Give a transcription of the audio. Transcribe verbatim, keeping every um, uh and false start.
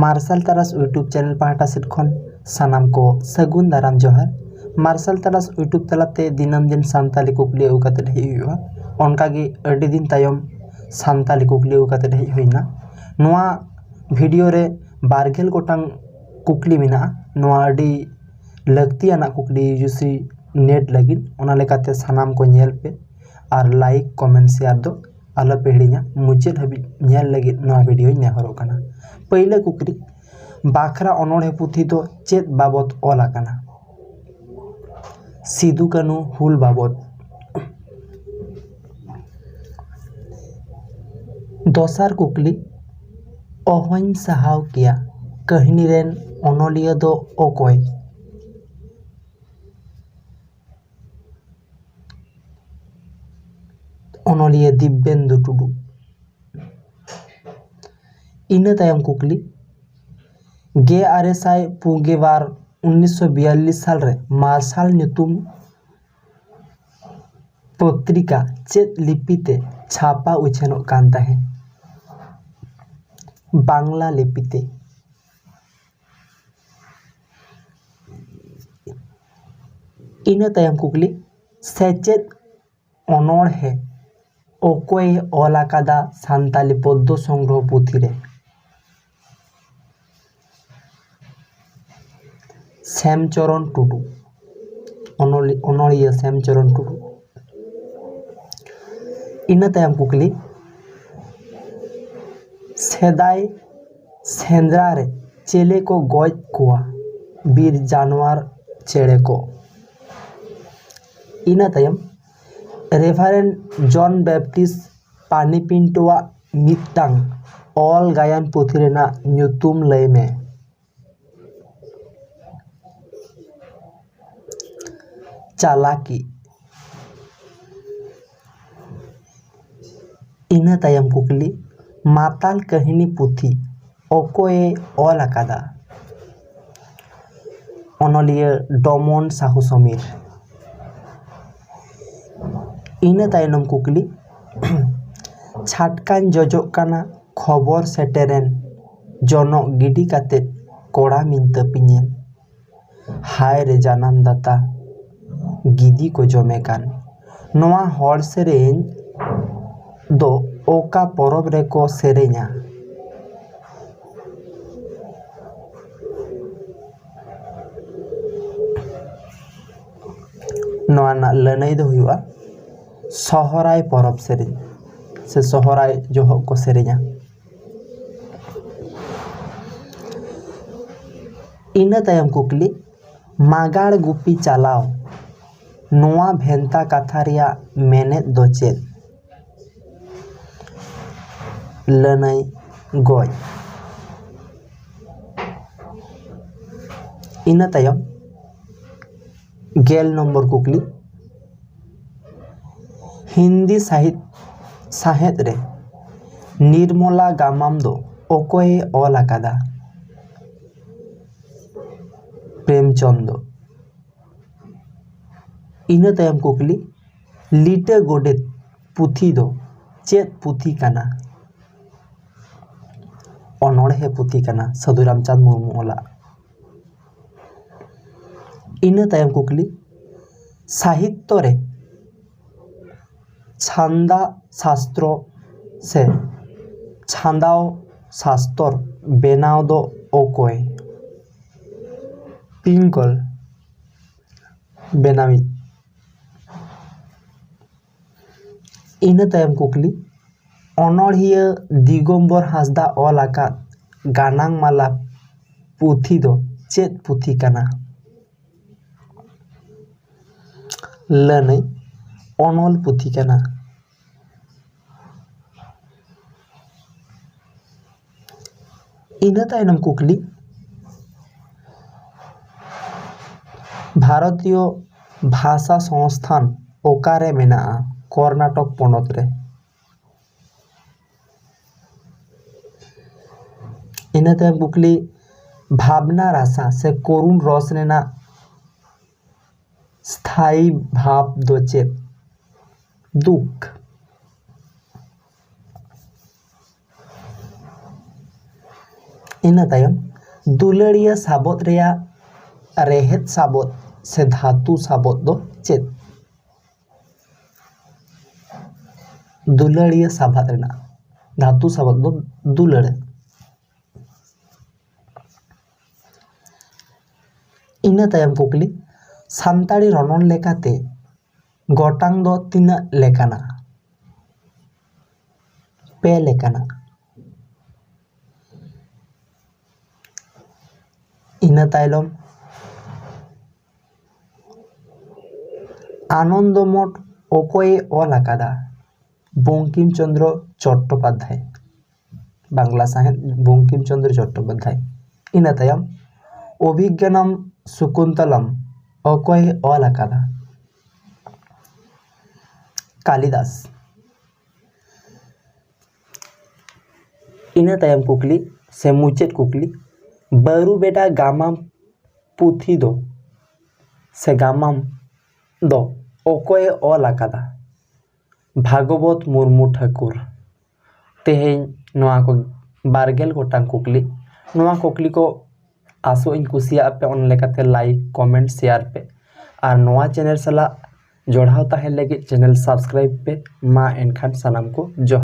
ᱢᱟᱨᱥᱟᱞ ᱛᱟᱨᱟᱥ YouTube channel ᱯᱟᱦᱴᱟ ᱥᱮᱫ ᱠᱷᱚᱱ ᱥᱟᱱᱟᱢ ᱠᱚ ᱥᱟᱹᱜᱩᱱ ᱫᱟᱨᱟᱢ ᱡᱚᱦᱟᱨ᱾ ᱢᱟᱨᱥᱟᱞ ᱛᱟᱨᱟᱥ YouTube ᱛᱟᱞᱟᱛᱮ ᱫᱤᱱᱟᱹᱢ ᱫᱤᱱ ᱥᱟᱱᱛᱟᱞᱤ ᱠᱩᱠᱞᱤ ᱟᱹᱜᱩ ᱠᱟᱛᱮᱫ ᱦᱮᱡ ᱦᱩᱭᱩᱜᱼᱟ᱾ ᱚᱱᱠᱟᱜᱮ ᱟᱹᱰᱤ ᱫᱤᱱ ᱛᱟᱭᱚᱢ ᱥᱟᱱᱛᱟᱞᱤ ᱠᱩᱠᱞᱤ ᱟᱹᱜᱩ ᱠᱟᱛᱮᱫ ᱦᱮᱡ ᱦᱩᱭᱱᱟ᱾ ᱱᱚᱣᱟ ᱵᱷᱤᱰᱤᱭᱳ ᱨᱮ ᱵᱟᱨᱜᱮᱞ ᱜᱚᱴᱟᱝ ᱠᱩᱠᱞᱤ ᱢᱮᱱᱟᱜᱼᱟ᱾ ᱱᱚᱣᱟ ᱟᱹᱰᱤ ᱞᱟᱹᱠᱛᱤᱭᱟᱱᱟᱜ ᱠᱩᱠᱞᱤ UGC NET ᱞᱟᱹᱜᱤᱫ᱾ ᱚᱱᱟ ᱞᱮᱠᱟᱛᱮ ᱥᱟᱱᱟᱢ ᱠᱚ ᱧᱮᱞ ᱯᱮ ᱟᱨ like, comment, share ᱫᱚ ᱟᱞᱚᱯᱮ ᱦᱤᱲᱤᱧᱟ᱾ ᱢᱩᱪᱟᱹᱫ ᱦᱟᱹᱵᱤᱡ ᱧᱮᱞ ᱞᱟᱹᱜᱤᱫ ᱱᱚᱣᱟ ᱵᱷᱤᱰᱤᱭᱳᱧ ᱱᱮᱦᱚᱨᱚᱜ ᱠᱟᱱᱟ᱾ ᱯᱟᱹᱭᱞᱟᱹ ᱠᱩᱠᱞᱤ, ᱵᱟᱠᱷᱨᱟ ᱚᱱᱚᱬᱦᱮ ᱯᱩᱛᱷᱤ ᱫᱚ ᱪᱮᱫ ᱵᱟᱵᱚᱛ ᱚᱞ ᱟᱠᱟᱱᱟ? ᱥᱤᱫᱩ ᱠᱟᱹᱱᱦᱩ ᱦᱩᱞ ᱵᱟᱵᱚᱛ᱾ ᱫᱚᱥᱟᱨ ᱠᱩᱠᱞᱤ, ᱚᱦᱚᱧ ᱥᱟᱦᱟᱣ ᱠᱮᱭᱟ ᱠᱟᱹᱦᱱᱤ ᱨᱮᱱ ᱚᱱᱚᱞᱤᱭᱟᱹ ᱫᱚ ᱚᱠᱚᱭ? ᱚᱱᱚᱞᱤᱭᱟᱹ ᱫᱤᱵᱽᱵᱮᱱᱫᱩ ᱴᱩᱰᱩ᱾ ᱤᱱᱟᱹ ᱛᱟᱭᱚᱢ ᱠᱩᱠᱞᱤ, ᱜᱮᱞ ᱟᱨᱮ ᱥᱟᱭ ᱯᱩᱱ ᱜᱮᱞ ᱵᱟᱨ, ᱩᱱᱤᱥᱥᱚ ᱵᱤᱭᱟᱞᱞᱤᱥ ᱥᱟᱞᱨᱮ ᱢᱟᱨᱥᱟᱞ ᱧᱩᱛᱩᱢ ᱯᱚᱛᱨᱤᱠᱟ ᱪᱮᱫ ᱞᱤᱯᱤᱛᱮ ᱪᱷᱟᱯᱟ ᱩᱪᱷᱟᱹᱱᱚᱜ ᱠᱟᱱ ᱛᱟᱦᱮᱸᱫ? ᱵᱟᱝᱞᱟ ᱞᱤᱯᱤᱛᱮ᱾ ᱤᱱᱟᱹ ᱛᱟᱭᱚᱢ ᱠᱩᱠᱞᱤ, ᱥᱮᱪᱮᱫ ᱚᱱᱚᱬᱦᱮ ᱚᱠᱚᱭᱮ ᱚᱞ ᱟᱠᱟᱫᱟ ᱥᱟᱱᱛᱟᱞᱤ ᱯᱚᱫᱽᱫᱚ ᱥᱚᱝᱜᱨᱚᱦᱚ ᱯᱩᱛᱷᱤ ᱨᱮ? ᱥᱮᱢᱪᱚᱨᱚᱱ ᱴᱩᱰᱩ, ᱚᱱᱚᱞᱤ-, ᱚᱱᱚᱞᱤᱭᱟᱹ ᱥᱮᱢᱪᱚᱨᱚᱱ ᱴᱩᱰᱩ᱾ ᱤᱱᱟᱹ ᱛᱟᱭᱚᱢ ᱠᱩᱠᱞᱤ, ᱥᱮᱫᱟᱭ ᱥᱮᱸᱫᱽᱨᱟ ᱨᱮ ᱪᱮᱞᱮ ᱠᱚ ᱜᱚᱡ ᱠᱚᱣᱟ? ᱵᱤᱨ ᱡᱟᱱᱣᱟᱨ, ᱪᱮᱬᱮ ᱠᱚ᱾ ᱤᱱᱟᱹ ᱛᱟᱭᱚᱢ ᱨᱮᱵᱷᱟᱨᱮᱱᱰ ᱡᱚᱱ ᱵᱮᱯᱴᱤᱥᱴ ᱯᱟᱱᱤᱯᱤᱱᱴᱳᱣᱟᱜ ᱢᱤᱫᱴᱟᱝ ᱚᱞ ᱜᱟᱭᱟᱱ ᱯᱩᱛᱷᱤ ᱨᱮᱱᱟᱜ ᱧᱩᱛᱩᱢ ᱞᱟᱹᱭ ᱢᱮ᱾ ᱪᱟᱞᱟᱠᱤ᱾ ᱤᱱᱟᱹ ᱛᱟᱭᱚᱢ ᱠᱩᱠᱞᱤ, ᱢᱟᱛᱟᱞ ᱠᱟᱹᱦᱱᱤ ᱯᱩᱛᱷᱤ ᱚᱠᱚᱭᱮ ᱚᱞ ᱟᱠᱟᱫᱟ? ᱚᱱᱚᱞᱤᱭᱟᱹ ᱰᱚᱢᱚᱱ ᱥᱟᱦᱩ ᱥᱚᱢᱤᱨ᱾ ᱤᱱᱟᱹ ᱛᱟᱭᱱᱚᱢ ᱠᱩᱠᱞᱤ, ᱪᱷᱟᱴᱠᱟᱧ ᱡᱚᱡᱚᱜ ᱠᱟᱱᱟ ᱠᱷᱚᱵᱚᱨ ᱥᱮᱴᱮᱨᱮᱱ ᱡᱚᱱᱚᱜ ᱜᱤᱰᱤ ᱠᱟᱛᱮ ᱠᱚᱲᱟᱢᱤᱧ ᱛᱟᱹᱯᱤᱧᱮᱱ᱾ ᱦᱟᱭ ᱨᱮ ᱡᱟᱱᱟᱢ ᱫᱟᱛᱟ, ᱜᱤᱫᱤ ᱠᱚ ᱡᱚᱢᱮ ᱠᱟᱱ᱾ ᱱᱚᱣᱟ ᱦᱚᱲ ᱥᱮᱨᱮᱧ ᱫᱚ ᱚᱠᱟ ᱯᱚᱨᱚᱵᱽ ᱨᱮᱠᱚ ᱥᱮᱨᱮᱧᱟ? ᱱᱚᱣᱟ ᱨᱮᱱᱟᱜ ᱞᱟᱹᱱᱟᱹᱭ ᱫᱚ ᱦᱩᱭᱩᱜᱼᱟ ᱥᱚᱦᱚᱨᱟᱭ ᱯᱚᱨᱚᱵᱽ ᱥᱮᱨᱮᱧ, ᱥᱮ ᱥᱚᱦᱚᱨᱟᱭ ᱡᱚᱦᱚᱜ ᱠᱚ ᱥᱮᱨᱮᱧᱟ᱾ ᱤᱱᱟᱹ ᱛᱟᱭᱚᱢ ᱠᱩᱠᱞᱤ, ᱢᱟᱜᱟᱲ ᱜᱩᱯᱤ ᱪᱟᱞᱟᱣ, ᱱᱚᱣᱟ ᱵᱷᱮᱱᱛᱟ ᱠᱟᱛᱷᱟ ᱨᱮᱭᱟᱜ ᱢᱮᱱᱮᱫ ᱫᱚ ᱪᱮᱫ? ᱞᱟᱹᱱᱟᱹᱭ, ᱜᱚᱡ᱾ ᱤᱱᱟᱹ ᱛᱟᱭᱚᱢ ᱜᱮᱞ ᱱᱚᱢᱵᱚᱨ ᱠᱩᱠᱞᱤ, ᱦᱤᱱᱫᱤ ᱥᱟᱦᱤᱛ ᱥᱟᱶᱦᱮᱫ ᱨᱮ ᱱᱤᱨᱢᱚᱞᱟ ᱜᱟᱢᱟᱢ ᱫᱚ ᱚᱠᱚᱭᱮ ᱚᱞ ᱟᱠᱟᱫᱟ? ᱯᱨᱮᱢᱪᱚᱸᱫᱽ᱾ ᱤᱱᱟᱹ ᱛᱟᱭᱚᱢ ᱠᱩᱠᱞᱤ, ᱞᱤᱴᱟᱹ ᱜᱚᱰᱮᱛ ᱯᱩᱛᱷᱤ ᱫᱚ ᱪᱮᱫ ᱯᱩᱛᱷᱤ ᱠᱟᱱᱟ? ᱚᱱᱚᱬᱦᱮ ᱯᱩᱛᱷᱤ ᱠᱟᱱᱟ, ᱥᱟᱹᱫᱷᱩ ᱨᱟᱢᱪᱟᱸᱫᱽ ᱢᱩᱨᱢᱩ ᱚᱞᱟᱜ᱾ ᱤᱱᱟᱹ ᱛᱟᱭᱚᱢ ᱠᱩᱠᱞᱤ, ᱥᱟᱦᱤᱛᱛᱚ ᱨᱮ ᱪᱷᱟᱱᱫᱟ ᱥᱟᱥᱛᱨᱚ ᱥᱮ ᱪᱷᱟᱸᱫᱟᱣ ᱥᱟᱥᱛᱚᱨ ᱵᱮᱱᱟᱣ ᱫᱚ ᱚᱠᱚᱭ? ᱯᱤᱝᱠᱚᱞ ᱵᱮᱱᱟᱣᱤᱡ᱾ ᱤᱱᱟᱹ ᱛᱟᱭᱚᱢ ᱠᱩᱠᱞᱤ, ᱚᱱᱚᱬᱦᱤᱭᱟᱹ ᱫᱤᱜᱚᱢᱵᱚᱨ ᱦᱟᱸᱥᱫᱟ ᱚᱞ ᱟᱠᱟᱫ ᱜᱟᱱᱟᱝ ᱢᱟᱞᱟ ᱯᱩᱛᱷᱤ ᱫᱚ ᱪᱮᱫ ᱯᱩᱛᱷᱤ ᱠᱟᱱᱟ? ᱞᱟᱹᱱᱟᱹᱭ, ᱚᱱᱚᱞ ᱯᱩᱛᱷᱤ ᱠᱟᱱᱟ᱾ ᱤᱱᱟᱹ ᱛᱟᱭᱱᱚᱢ ᱠᱩᱠᱞᱤ, ᱵᱷᱟᱨᱚᱛᱤᱭᱚ ᱵᱷᱟᱥᱟ ᱥᱚᱝᱥᱛᱷᱟᱱ ᱚᱠᱟᱨᱮ ᱢᱮᱱᱟᱜᱼᱟ? ᱠᱚᱨᱱᱟᱴᱚᱠ ᱯᱚᱱᱚᱛ ᱨᱮ᱾ ᱤᱱᱟᱹ ᱛᱟᱭᱚᱢ ᱠᱩᱠᱞᱤ, ᱵᱷᱟᱵᱽᱱᱟ ᱨᱟᱥᱟ ᱥᱮ ᱠᱚᱨᱩᱱ ᱨᱚᱥ ᱨᱮᱱᱟᱜ ᱥᱛᱷᱟᱭᱤ ᱵᱷᱟᱵᱽ ᱫᱚ ᱪᱮᱫ? ᱫᱩᱠ᱾ ᱤᱱᱟᱹ ᱛᱟᱭᱚᱢ ᱫᱩᱞᱟᱹᱲᱤᱭᱟᱹ ᱥᱟᱵᱚᱫ ᱨᱮᱭᱟᱜ ᱨᱮᱦᱮᱫ ᱥᱟᱵᱚᱫ ᱥᱮ ᱫᱷᱟᱛᱩ ᱥᱟᱵᱚᱫ ᱫᱚ ᱪᱮᱫ? ᱫᱩᱞᱟᱹᱲᱤᱭᱟᱹ ᱥᱟᱵᱟᱫ ᱨᱮᱱᱟᱜ ᱫᱷᱟᱛᱩ ᱥᱟᱵᱟᱫ ᱫᱚ ᱫᱩᱞᱟᱹᱲ᱾ ᱤᱱᱟᱹ ᱛᱟᱭᱚᱢ ᱠᱩᱠᱞᱤ, ᱥᱟᱱᱛᱟᱲᱤ ᱨᱚᱱᱚᱲ ᱞᱮᱠᱟᱛᱮ ᱜᱚᱴᱟᱝ ᱫᱚ ᱛᱤᱱᱟᱹᱜ ᱞᱮᱠᱟᱱᱟ? ᱯᱮ ᱞᱮᱠᱟᱱᱟ᱾ ᱤᱱᱟᱹ ᱛᱟᱭᱱᱚᱢ ᱟᱱᱚᱱᱫᱚ ᱢᱚᱴ ᱚᱠᱚᱭᱮ ᱚᱞ ᱟᱠᱟᱫᱟ? ᱵᱚᱝᱠᱤᱢ ᱪᱚᱸᱫᱽᱨᱚ ᱪᱚᱴᱴᱳᱯᱟᱫᱽᱫᱷᱟᱭ, ᱵᱟᱝᱞᱟ ᱥᱟᱶᱦᱮᱫ ᱵᱚᱝᱠᱤᱢ ᱪᱚᱸᱫᱽᱨᱚ ᱪᱚᱴᱴᱳᱯᱟᱫᱽᱫᱷᱟᱭ᱾ ᱤᱱᱟᱹ ᱛᱟᱭᱚᱢ ᱚᱵᱷᱤᱜᱽᱜᱟᱱᱚᱢ ᱥᱚᱠᱩᱱᱛᱚᱞᱚᱢ ᱚᱠᱚᱭᱮ ᱚᱞ ᱟᱠᱟᱫᱟ? ᱠᱟᱞᱤᱫᱟᱥ᱾ ᱤᱱᱟᱹ ᱛᱟᱭᱚᱢ ᱠᱩᱠᱞᱤ ᱥᱮ ᱢᱩᱪᱟᱹᱫ ᱠᱩᱠᱞᱤ, ᱵᱟᱹᱨᱩ ᱵᱮᱰᱟ ᱜᱟᱢᱟᱢ ᱯᱩᱛᱷᱤ ᱫᱚ ᱥᱮ ᱜᱟᱢᱟᱢ ᱫᱚ ᱚᱠᱚᱭᱮ ᱚᱞ ᱟᱠᱟᱫᱟ? ᱵᱷᱟᱜᱚᱵᱚᱛ ᱢᱩᱨᱢᱩ ᱴᱷᱟᱹᱠᱩᱨ᱾ ᱛᱮᱦᱮᱧ ᱱᱚᱣᱟ ᱠᱚ ᱵᱟᱨ ᱜᱮᱞ ᱜᱚᱴᱟᱝ ᱠᱩᱠᱞᱤ᱾ ᱱᱚᱣᱟ ᱠᱩᱠᱞᱤ ᱠᱚ ᱟᱥᱚᱜ ᱤᱧ ᱠᱩᱥᱤᱭᱟᱜ ᱯᱮ, ᱚᱱᱟ ᱞᱮᱠᱟᱛᱮ like, comment, share ᱯᱮ᱾ ᱟᱨ ᱱᱚᱣᱟ channel ᱥᱟᱞᱟᱜ ᱡᱚᱲᱟᱣ ᱛᱟᱦᱮᱱ ᱞᱟᱹᱜᱤᱫ channel subscribe ᱯᱮ᱾ ᱢᱟ ᱮᱱᱠᱷᱟᱱ ᱥᱟᱱᱟᱢ ᱠᱚ ᱡᱚᱦᱟᱨ᱾